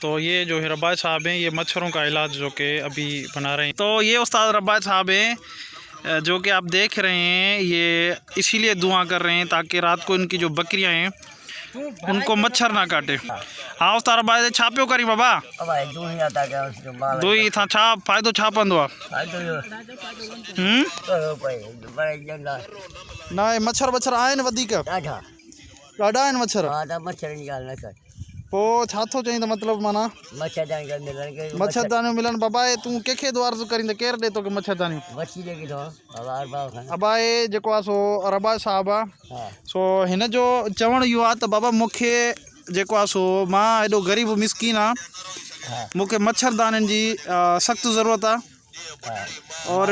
तो ये जो है रबाय साहब हैं, ये मच्छरों का इलाज जो कि अभी बना रहे हैं। तो ये उस्ताद रबाय साहब हैं जो कि आप देख रहे हैं, ये इसीलिए दुआ कर रहे हैं ताकि रात को इनकी जो बकरियां हैं उनको मच्छर ना काटे। हाँ उस्ताद रबाय, छा पियो करी बाबा? दुई सां छा फ़ाइदो छा पवंदो आहे? न मच्छर बच्छर आहिनि वधीक? ॾाढा आहिनि मच्छर। पोइ छा थो चईं त मतिलबु माना मच्छरदानियूं मिलनि। बाबा हे तूं कंहिंखे थो अर्ज़ु करीं त केरु ॾे तोखे मच्छरदानियूं? अबा हे जेको आहे सो रबा साहिबु आहे, सो हिन जो चवणु इहो आहे त बाबा मूंखे जेको आहे सो मां एॾो ग़रीब मिसकीन आहियां, मूंखे मच्छरदानियुनि जी सख़्तु ज़रूरत आहे और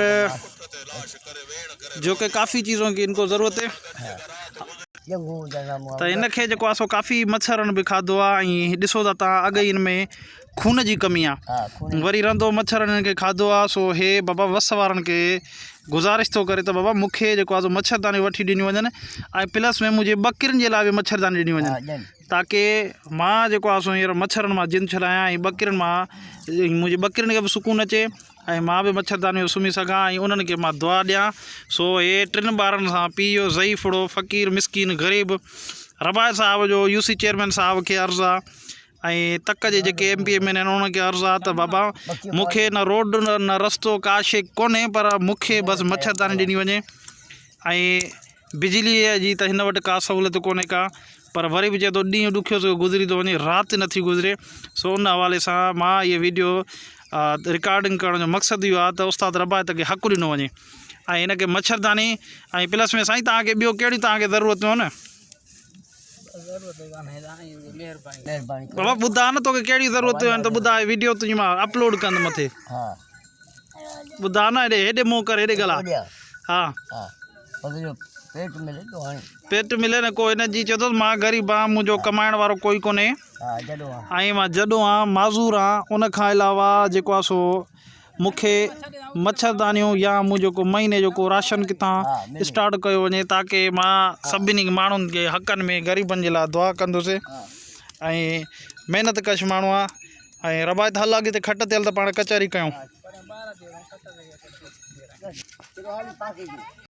जो कि काफ़ी चीज़ों की इनको ज़रूरत है। त हिन खे जेको आहे सो काफ़ी मच्छरनि बि खाधो आहे ऐं ॾिसो था तव्हां अॻु ई हिन में खून जी कमी आहे, वरी रहंदो मच्छरनि हिन खे खाधो आहे। सो हे बाबा वस वारनि खे गुज़ारिश थो करे त बाबा मूंखे जेको आहे सो मच्छरदानियूं वठी ॾिनियूं वञनि ऐं प्लस में मुंहिंजे ॿकरियुनि जे लाइ बि मच्छरदानी ॾिनी वञनि ताकी मां जेको आहे सो हींअर मच्छरनि मां जिंद छॾायां ऐं ॿकरियुनि मां मुंहिंजी ॿकरियुनि खे बि सुकून अचे ऐं मां बि मच्छरदानी में सुम्ही सघां ऐं उन्हनि खे मां दुआ ॾियां। सो हे टिनि ॿारनि सां पीउ ज़ईफ़ड़ो फ़क़ीर मिसकीन ग़रीब रबाय साहिब जो you C chairman साहिब खे अर्ज़ु आहे ऐं तक जे जेके एम पी एम एन आहिनि उन्हनि खे अर्ज़ु आहे त बाबा मूंखे न रोड न रस्तो का शइ कोन्हे, पर मूंखे बसि मच्छरदानी ॾिनी वञे ऐं बिजलीअ जी त हिन वटि का सहूलियत कोन्हे का, पर वरी बि चए थो ॾींहुं ॾुखियो सो गुज़री थो वञे, राति नथी गुज़रे। सो उन हवाले सां मां इहे वीडियो रिकॉर्डिंग करण जो मक़सदु इहो आहे त उस्ताद रबायत खे हक़ ॾिनो वञे ऐं हिनखे मच्छरदानी ऐं प्लस में साईं तव्हांखे ॿियो कहिड़ियूं तव्हांखे ज़रूरतूं आहिनि? बाबा ॿुधाए न तोखे कहिड़ियूं ज़रूरतूं आहिनि त ॿुधाए, वीडियो तुंहिंजी मां अपलोड कंदुमि मथे। ॿुधाए न, हेॾे हेॾे मुंहुं कर, हेॾे ॻाल्हाए। हा पेट मिले न को हिन जी चए थो मां ग़रीब आहियां, मुंहिंजो कमाइण वारो कोई कोन्हे ऐं मां जॾो आहियां, माज़ूर आहियां। उन खां अलावा जेको आहे सो मूंखे मच्छरदानियूं या मुंहिंजो को महीने जो को राशन किथां स्टार्ट कयो वञे ताकी मां सभिनी माण्हुनि खे हक़नि में ग़रीबनि जे लाइ दुआ कंदुसि ऐं महिनत कश माण्हू आहे ऐं रबायत हल अॻिते खट ते हल त पाण कचहरी कयूं।